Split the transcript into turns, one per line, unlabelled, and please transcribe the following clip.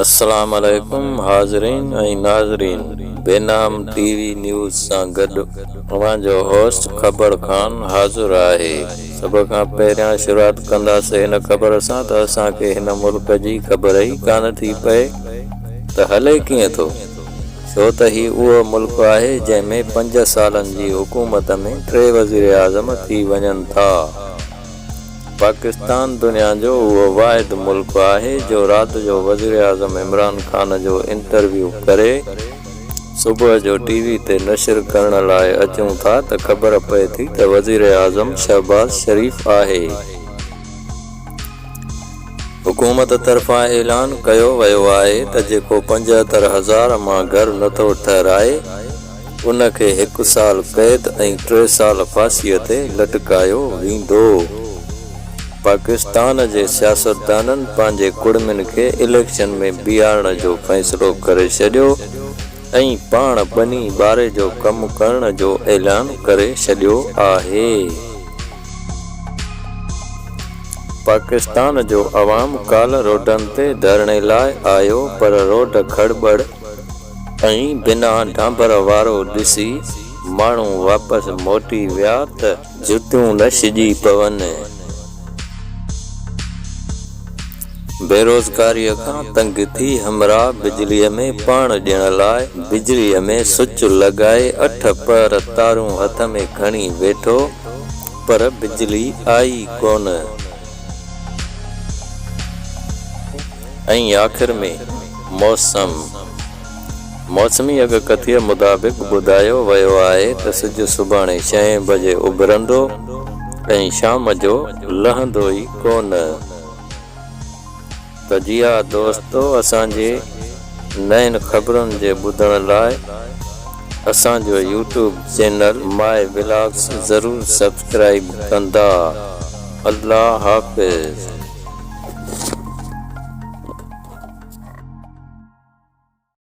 السلام عليڪم حاضرين ۽ ناظرين بينام ٽي وي نيوز سان گڏ اوهان جو هوسٽ خبر خان حاضر آهي سڀ کان پهريان شروعات ڪنداسين هن خبر سان ته اسان کي هن ملڪ جي خبر ئي ڪانه ٿي پئي ته هلي ڪيئن ٿو ڇو ته هي اهو ملڪ آهي جنهن ۾ پنج سالن جي حڪومت ۾ ٽي وزيراعظم ٿي وڃن ٿا. پاڪستان دنيا جو اهو واحد ملڪ آهي جو رات جو وزيراعظم عمران خان جو انٽرويو ڪري صبح جو ٽي وي تي نشر ڪرڻ لاء اچون ٿا ته خبر پئي ٿي ته وزيراعظم شهباز شريف آهي. حڪومت طرفان اعلان ڪيو ويو آهي ته جيڪو 75 هزار مان گهر نٿو ٺهرائي ان کي هڪ سال قيد ۽ ٽي سال ڦاسيء تي لٽڪايو ويندو. پاڪستان جي سياستدانن پنهنجي ڪڙمين کي اليڪشن ۾ بيهارڻ جو فيصلو ڪري ڇڏيو ۽ پاڻ ٻني ٻاري جو ڪم ڪرڻ جو اعلان ڪري ڇڏيو آهي. پاڪستان جو عوام ڪالهه روڊن تي ڌرڻي لاء آيو پر روڊ کڙٻڙ ۽ بنا ڍانڀر وارو ڏسي ماڻهو واپس موٽي ويا ته جتيون نه ڇڄي پون. بيروزگاريء کان تنگ ٿي همراهه بجليء ۾ پاڻ ڏيڻ لاء بجليء ۾ سوئچ لڳائي اٺ پهر تارون هٿ ۾ کڻي ويٺو پر بجلي آئي ڪونه. ۽ آخر ۾ موسم. موسمي اڳڪٿيء مطابق ٻڌايو ويو آهي ته سج سڀاڻي ڇهين بجي اڀرندو ۽ شام جو لهندو ئي ڪونه. ته جي ها دوستو اسان جي نين خبرن جي ٻڌڻ لاء اسان جو يوٽيوب چينل ماء ولاگس ضرور سبسڪرائيب ڪندا. الله حافظ.